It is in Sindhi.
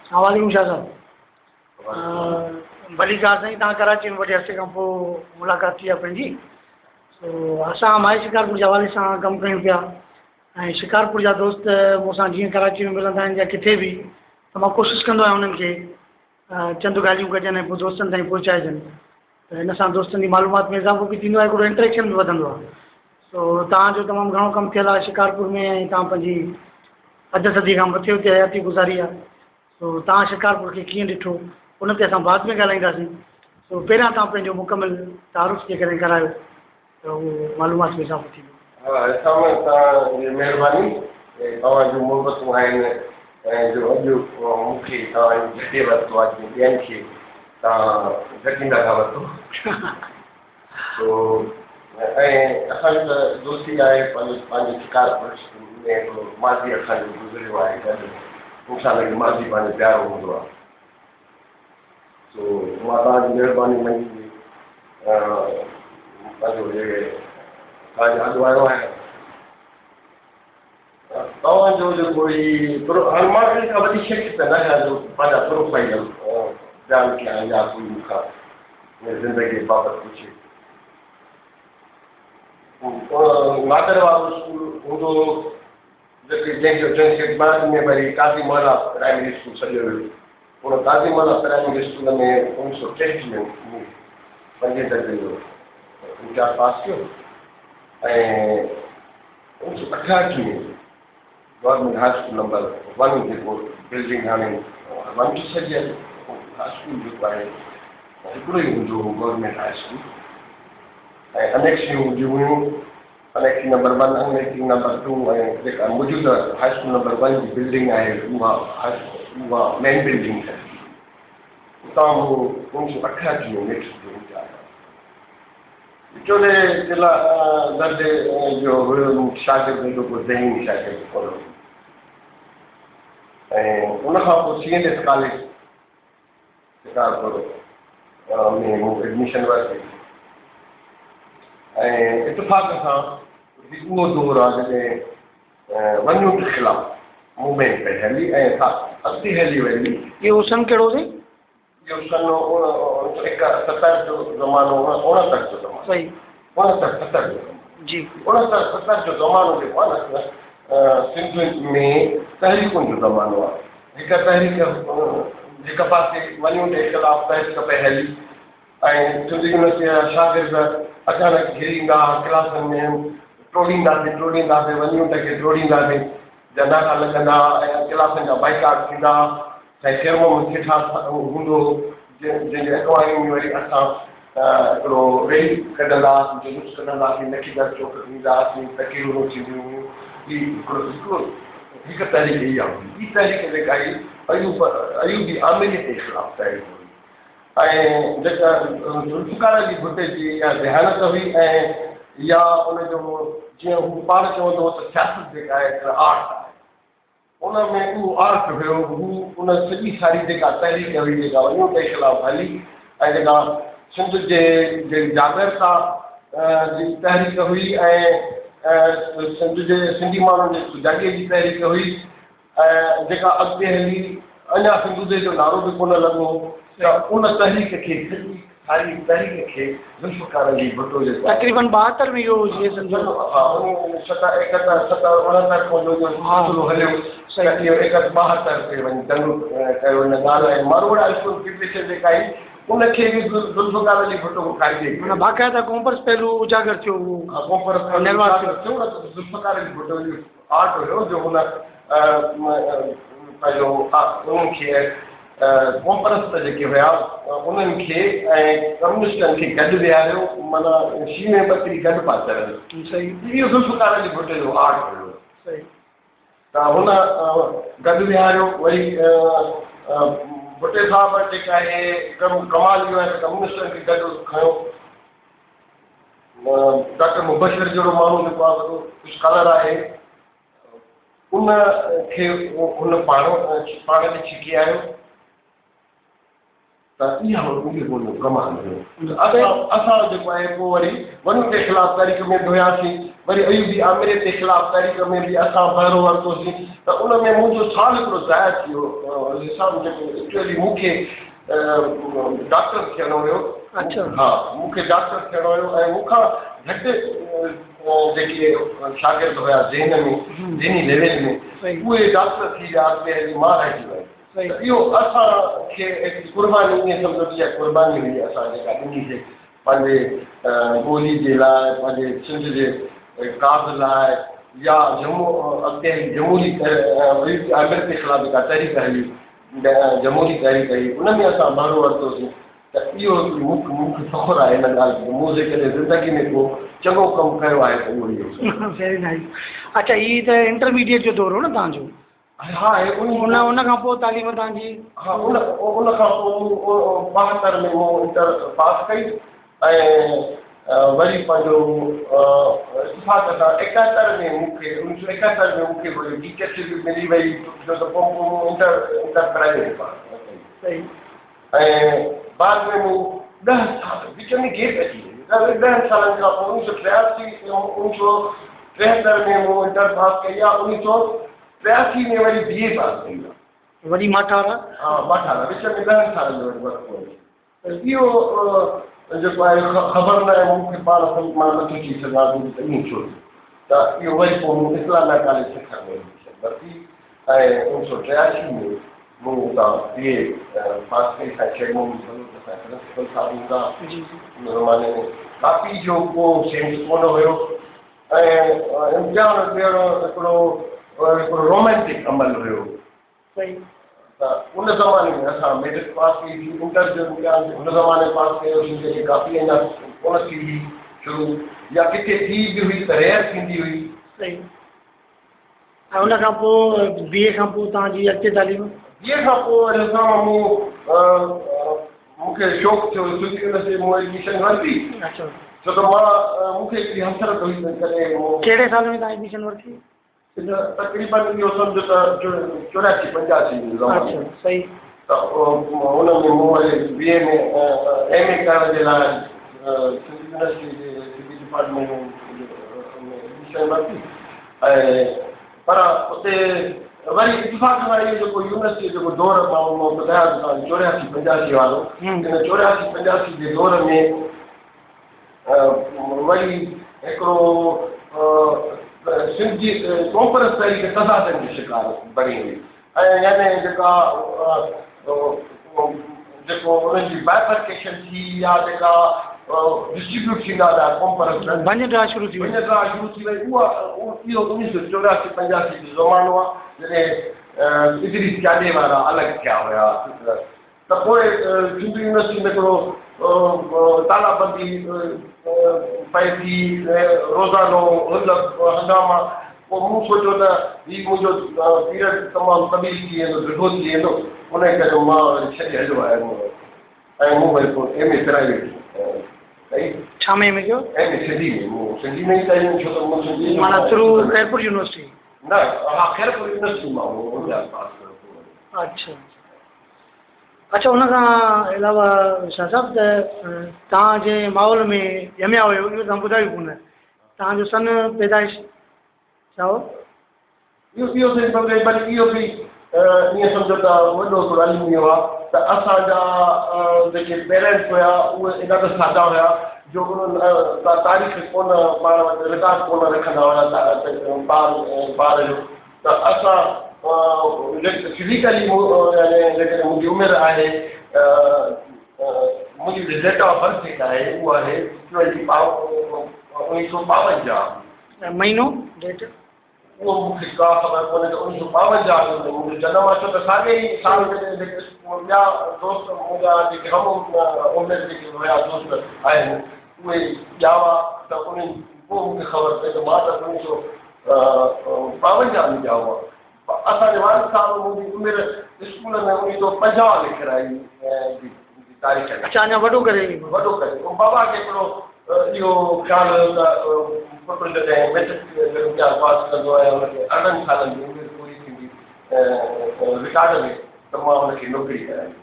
السلام عليڪم شاهه صاحب. ڀليڪار سائين توهان ڪراچي ۾ وڏي عرصي کان پوء ملاقات ٿي آهي پنهنجي سو اسان ماهي شڪارپور جي حوالي سان ڪم ڪيون پيا ۽ شڪارپور جا دوست مون سان جيئن ڪراچي ۾ ملندا آهن يا ڪٿي به ته مان ڪوشش ڪندو آهيان انهن کي چند ڳالهيون ڪجن ۽ پوء دوستن تائين پهچائجن ته ان سان دوستن جي معلومات ۾ اضافو به ٿيندو آهي هڪڙو انٽريڪشن به وڌندو آهي سو توهان جو تمام گهڻو ڪم ٿيل آهي شڪارپور ۾ ۽ توهان پنهنجي اڌ صدي کان مٿي اتي حياتي گذاري آهي سو توهان شڪارپور کي ڪيئن ڏٺو ان تي اسان بعد ۾ ڳالهائينداسين سو پهريان توهان پنهنجو مڪمل تعارف جيڪڏهن ڪرايو ته اهو معلومات ۾ اضافو ٿيندو. ها حسام توهان جي مهرباني ۽ توهان جون محبتون آهن ۽ جو اڄ مون کي توهان جهٽي ورتو آهي جيئن ٻين کي توهان جهٽيندا ٿا وتو سو ۽ اسان جي ته دوستي آهي پنهنجي پنهنجي شڪارپور ۾ هڪڙو ماضي اسان جو گذريو آهي گڏ انسان کي ماضي پنهنجو پيارو هوندو آهي سو مان توهان جي مهرباني مڃيندي پنهنجو هي توهان جي آڏو آيو آهيان. توهان جو جيڪو هي هاڻي مان ڪنهن کان وڏي شخص ته ناهيان جو پنهنجا پروفائيل بيان ڪيان يا ڪوئي مون کان زندگيء بابت پڇي. نادر وارو اسڪول هوندو هو جيڪي جنهن کي جنهن کي بعد ۾ وري قاضي مولا پرائمري اسڪول سڏيو ويو. ان قاضي مولا پرائمري اسڪول ۾ اڻويهه سؤ ٽيهٺ ۾ مون پنجين درجي جو امتحان پاس ڪيو ۽ اڻويهه سؤ اٺاهٺ ۾ government high school number one جيڪو بلڊنگ هاڻي ون ٿي سڏجي هاء اسڪول جيڪو آهي هڪڙو ئي هوندو هو گورنمينٽ هاء اسڪول ۽ انيڪسيون هونديون هيون annexure number one annexure number two ۽ جيڪا موجوده هاء اسڪول نمبر ون جي بلڊنگ آهي اها اها مين بلڊنگ سڏجي اتان مون اڻويهه سؤ اٺاهٺ ۾ ميٽرڪ جو امتحان پاس ڪيو. وچولي ضلع درجي جو هيو شاگرد ايڏو ڪو ذهين شاگرد ڪونه هو ۽ ان کان پوء C N S college Shikarpur ۾ مون ايڊميشن ورتي ۽ اتفاق سان هي اهو دور آهي جڏهن ون يونٽ خلاف موومينٽ پئي هلي ۽ اڳتي هلي وئي. اهو سن ڪهڙو سائين؟ اهو سن 1971 جو زمانو 69 جو زمانو صحيح 69 70 جو زمانو جي 69 70 جو زمانو جيڪو آهي نه سنڌ ۾ تحريڪن جو زمانو آهي. هڪ تحريڪ هڪ پاسي ون يونٽ خلاف تحريڪ پئي هلي ۽ سنڌ يونيورسٽيء جا شاگرد اچانڪ گهري ايندا ها ڪلاسن ۾ ٽوڙينداسين ٽوڙينداسين ون يونٽ کي ٽوڙينداسين جا نعرا لڳندا ها ۽ ڪلاسن جا بائيڪاٽ ٿيندا ها. سائين شير محمد سيٺا هوندو هو جنهن جي اڳواڻي ۾ وري اسان هڪڙو ريلي ڪڍندا هئاسين جلوس ڪڍندا هئاسين لکي در چوڪ تي ايندا هئاسين تقريرون ٿينديون هيون هي هڪڙو هڪڙو هڪ تحريڪ اها هئي ٻي تحريڪ جيڪا هئي ايوب ايوبي آمريت جي خلاف تحريڪ هئي ۽ جيڪا ذوالفقار علي ڀٽي جي اها ذهانت هئي ۽ يا ان جو جيئن هو پاڻ چوندو هو ته سياست جيڪا آهي هڪ آرٽ آهي ان ۾ اهو آرٽ هيو هو ان سڄي ساري جيڪا تحريڪ هئي جيڪا ون يونٽ خلاف هلي ۽ جيڪا سنڌ جي جهڙي جاڳرتا جي تحريڪ هئي ۽ سنڌ جي سنڌي ماڻهن جي سجاڳيء جي تحريڪ هئي ۽ جيڪا اڳتي هلي اڃا سنڌودي جو نعرو به ڪونه لڳو هو ته ان تحريڪ کي سڄي ساري تحريڪ کي ذوالفقار علي ڀٽو جيڪو آهي. تقريبن 72 ۾ اهو جيئن سمجهو. ها 1970 71 70 69 کان جو جو سلسلو هليو ته اهو 71 72 تي وڃي دنگ ڪيو ان ڳالهه ۽ ماروئڙا اسڪول فيڊريشن جيڪا هئي ان کي به ذوالفقار علي ڀٽو کائجي ويو. معنيٰ باقاعده قومپرست پهلو اجاگر ٿيو اهو. ها قومپرست پهلو اجاگر ٿيو نه ته ذوالفقار علي ڀٽو جو آرٽ هيو جو هن پنهنجو انهن کي قومپرست جيڪي هيا انهن کي ۽ ڪميونسٽن کي گڏ ويهاريو معنيٰ شينهن ۽ ٻڪري گڏ پيا چرن. صحيح. اهو ذوالفقار علي ڀٽي جو آرٽ هيو. صحيح. ته هن گڏ ويهاريو وري ڀٽي صاحب جيڪا آهي ڪمال اهو آهي ته ڪميونسٽن کي گڏ کنيو. ڊاڪٽر مبشر جهڙو ماڻهو جيڪو آهي وڏو اسڪالر آهي ان کي هن پاڻ پاڻ ڏي ڇڪي آيو ته اها اهو هن جو ڪمال هيو. اسان اسان جيڪو آهي پوء وري ون جي خلاف تحريڪ ۾ به هياسين. وري ايوبي آمريت جي خلاف تحريڪ ۾ به اسان بهرو ورتوسين ته ان ۾ منهنجو سال هڪڙو ضايع ٿي ويو حساب جيڪو ايڪچوئلي مون کي ڊاڪٽر ٿيڻو هيو ها مون کي ڊاڪٽر ٿيڻو هيو ۽ مون کان گهٽ جيڪي شاگرد هيا ذهن ۾ ذهني ليول ۾ اهي ڊاڪٽر ٿي ويا اڳتي هلي مان رهجي ويس ته اهو اسان کي هڪڙي قرباني ائين سمجهو ته اها قرباني هئي اسان جيڪا ڏني سي پنهنجي ٻولي جي لاء پنهنجي سنڌ جي ڪاز لاء يا اڳتي هلي جمهوري آمريت جي خلاف جيڪا تحريڪ هلي جمهوري تحريڪ هئي ان ۾ اسان بهرو ورتوسين ته اهو هڪڙي مون کي مون کي فخر آهي ان ڳالهه تي ته مون جيڪڏهن زندگي ۾ ڪو چڱو ڪم ڪيو آهي ته اهو اهو سر. ويري نائيس اڇا هي ته انٽرميڊيٽ جو دور هو نه توهان جو ها هي ان ان کان پوء تعليم توهان جي ها ان ان کان پوء مون 72 ۾ مون انٽر پاس ڪئي ۽ وري پنهنجو اتفاق سان 71 ۾ مون کي 1971 ۾ مون کي وري ٽيچرشپ به ملي وئي ڇو ته پوء مون انٽر انٽر پرائيويٽ پاس ڪئي ۽ بعد ۾ مون ڏهه سال وچ ۾ گيپ اچي وئي ڏهن سالن کان پوء 1983 1973 ۾ مون انٽر پاس ڪئي آهي 1983 ۾ وري بي اي پاس ڪئي آهي. وڏي ماٺار. ها ماٺار وچ ۾ ڏهن سالن جو وري وقفو اچي اهو جيڪو آهي خبر نه آهي مون کي پاڻ مان نٿو چئي سگهان ته ائين ڇو ٿيو ته اهو وري پوء مون اسلاميه ڪاليج سکر ۾ ايڊميشن ورتي ۽ 1983 ۾ مون اتان بي اي پاس ڪئي. سائين شيخ محمد بلوچ اسان جا پرنسپل صاحب هوندا ان زماني ۾ ڪاپي جو ڪو سينس ڪونه هيو ۽ امتحان ڏيڻ هڪڙو هڪڙو رومانٽڪ عمل هيو. ته ان زماني ۾ اسان ميٽرڪ پاس ڪئي ٿي، انٽر جو امتحان به ان زماني پاس ڪيوسين جڏهن ڪاپي اڃا ڪونه ٿي هئي شروع يا ڪٿي ٿي به هئي ته ريئر ٿيندي هئي. صحيح. ۽ ان کان پوء بي اي کان پوء توهان جي اڳتي تعليم؟ بي اي کان پوء وري اسان مون مون کي شوق ٿيو سنڌ يونيورسٽي ۾ مون ايڊميشن ورتي. اڇا. ڇو ته مان مون کي هڪڙي حسرت هئي ته ڪڏهن مون. ڪهڙي سال ۾ توهان ايڊميشن ورتي؟ تقريبن اهو سمجهه ته 84 85 جو زمانو. اڇا صحيح. ته ان ۾ مون وري بي اي ۾ ايم اي ڪرڻ جي لاء سنڌ يونيورسٽي جي سنڌي ڊپارٽمينٽ ۾ ايڊميشن ورتي ۽ پر اتي وري اتفاق سان اهو جيڪو يونيورسٽي جو جيڪو دور مان ٻڌايان ٿو توهان کي 84 85 وارو ان 84 85 جي دور ۾ وري هڪڙو سنڌ جي قومپرست تحريڪ تضادن جو شڪار بڻي هئي ۽ يعني جيڪا جيڪو انهن جي بائفرڪيشن ٿي يا جيڪا ڊسٽريبيوٽ ٿيندا ويا قومپرست ڀڃ ڊاهه شروع ٿي وئي ڀڃ ڊاهه شروع ٿي وئي اها اهو 1984 85 جو زمانو آهي جڏهن ادريس چانڊيي وارا الڳ ٿيا هيا ته پوء سنڌ يونيورسٽي ۾ هڪڙو تالا بندي پئي ٿي روزانو هل هنگاما پوء مون سوچيو ته هي منهنجو پيريڊ تمام طويل ٿي ويندو ڊگهو ٿي ويندو ان ڪري مان وري ڇڏي هليو آيم ۽ مون وري پوء ايم اي پرائيويٽ ڪئي. ڇا ۾ ايم اي ڪيو؟ ايم اي سنڌي ۾ مون سنڌي ۾ ئي ڪئي ڇو ته مون سنڌي معنيٰ ٿرو خيرپور يونيورسٽي؟ نه ها خيرپور يونيورسٽي مان مون امتحان پاس ڪيو. اڇا. اڇا ان کان علاوه شاهه صاحب ته توهان جنهن ماحول ۾ ڄميا هيو اهو توهان ٻڌايو ڪونه توهان جو سن پيدائش ڇا هو؟ اهو اهو سائين سمجهه پر اهو به ائين سمجهو ته وڏو هڪڙو الميو آهي ته اسان جا جيڪي پيرنٽس هيا اهي ايڏا ته سادا هيا جو انهن ڪا تاريخ ڪونه پاڻ وٽ رڪارڊ ڪونه رکندا هيا ٻار ٻار جو ته اسان فزيڪلي يعني جيڪڏهن منهنجي عمر آهي منهنجي ڊيٽ آف برٿ جيڪا آهي اها آهي ٽوئنٽي 1952. مهينو ڊيٽ؟ اهو مون کي ڪا خبر ڪونهي ته 1952 ۾ منهنجو جنم آهي ڇو ته ساڳئي ئي سال ۾ جيڪي ٻيا دوست منهنجا جيڪي هم عمر جيڪي هيا دوست آهن اهي ڄاوا ته انهن پوء مون کي خبر پئي ته مان ته 1952 ۾ ڄائو آهيان. اسان جي والد صاحب منهنجي عمر اسڪول ۾ 1950 لکرائي جي تاريخ ۾. اڇا اڃا وڏو ڪري. وڏو ڪري. پوء بابا کي هڪڙو اهو خيال هيو ته پٽ جڏهن مئٽرڪ جو امتحان پاس ڪندو ۽ هن کي 18 سالن جي عمر پوري ٿيندي رڪارڊ ۾ ته مان هن کي نوڪري ڪرائيندس.